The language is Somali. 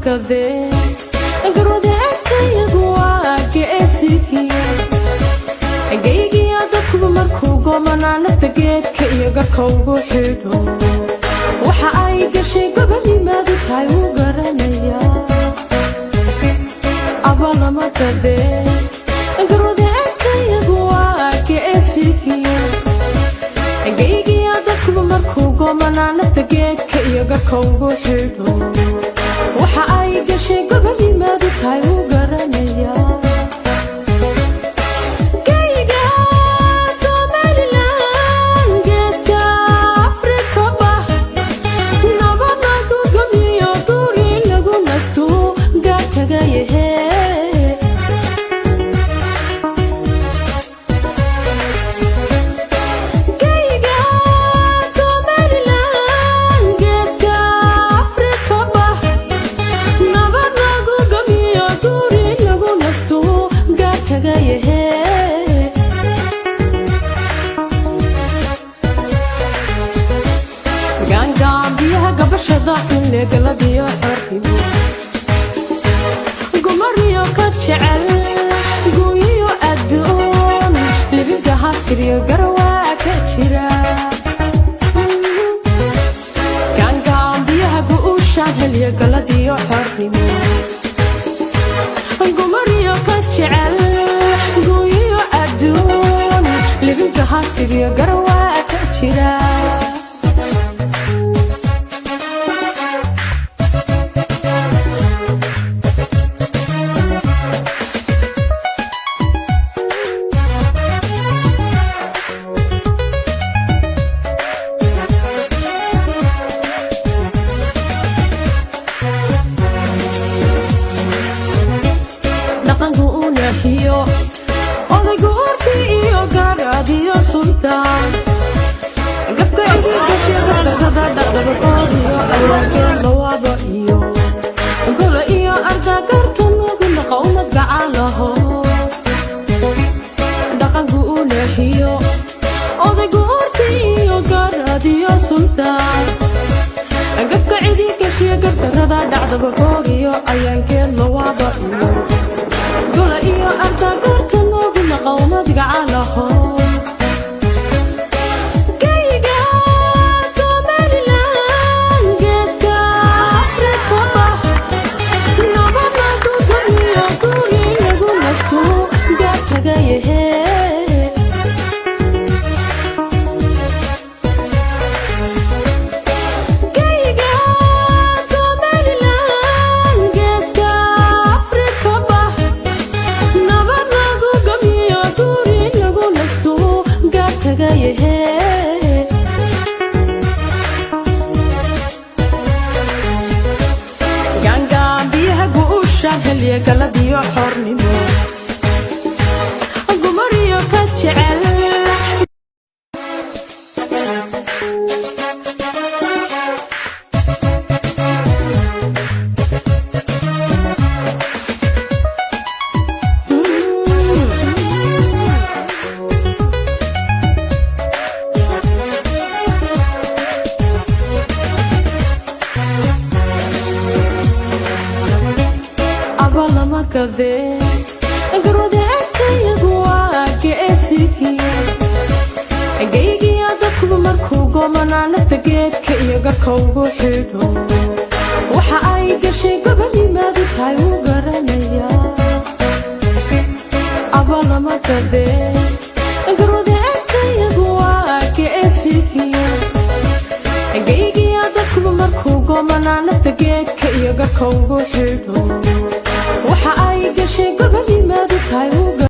Gadee garwada agtayagu waa geesihiya gaygiya dadkuba markuu goomanaa nafta geedka iyo garka ugu xidho. Waxa ay gashay gobolimaadu tahay wuu garanayaa. Abalama gadee garwada agtayagu waa geesihiya gaygiya dadkuba markuu goomanaa nafta geedka iyo garka ugu xidho. Waxa ay gashay gobolimaadu tahay wuu garanayaa. Gayga Somalilan, geeska Afrikaba, nabad lagu gamiyo, guri lagu nasto gaar kaga yahe. Gayga Somalilan, geeska Afrikaba, nabad lagu gamiyo, guri lagu nasto gaar kaga yahe. Gaangaambiyaha gabashada xunle galadiyo xorrimo gumariyo ka jecel guuyiyo adduun libinta hasiriyo garawaa ka jira. Gaangaambiyaha guushaan heliyo galadiyo xorrimo gumariyo ka jecel guuyiyo adduun libinta hasiriyo garawaa ka jira. Dhaqanku u leexiyo odaygu urti iyo garaadiyo sultaan gabka cidi gashe gardarada dhaqdabakoodiyo ayaageen lawaaba iyo golo iyo ardagarta nugu naqa umad gacalaho. Dhaqanku u leexiyo odaygu urti iyo garaadiyo sultaan gabka cidi gashiya gardarada dhacdabakoodiyo ayaankeed lawaaba iyo gola iyo ardagarta noogu naqa umad gacalaho. Gayga Somalilan, geeska Afrikaba, nabad lagu gamiyo, guri lagu nasto gaar kaga yahe. Gayga Somalilan, geeska Afrikaba, nabad lagu gamiyo, guri lagu nasto gaar kaga yahe. Gaangaambiyaha guusha helya galadiyo xornimo gumariyo ka jecel. Abalama gadee garwada agtayagu waa geesihiya gaygiya dadkuba markuu goomanaa nafta geedka iyo garka ugu xidho. Waxa ay gashay gobolimaadu tahay wuu garanayaa. Abalama gadee garwada agtayagu waa geesihiya gaygiya dadkuba markuu goomanaa nafta geedka iyo garka ugu xidho. Waxa ay gashay gobolimaadu tahay wuu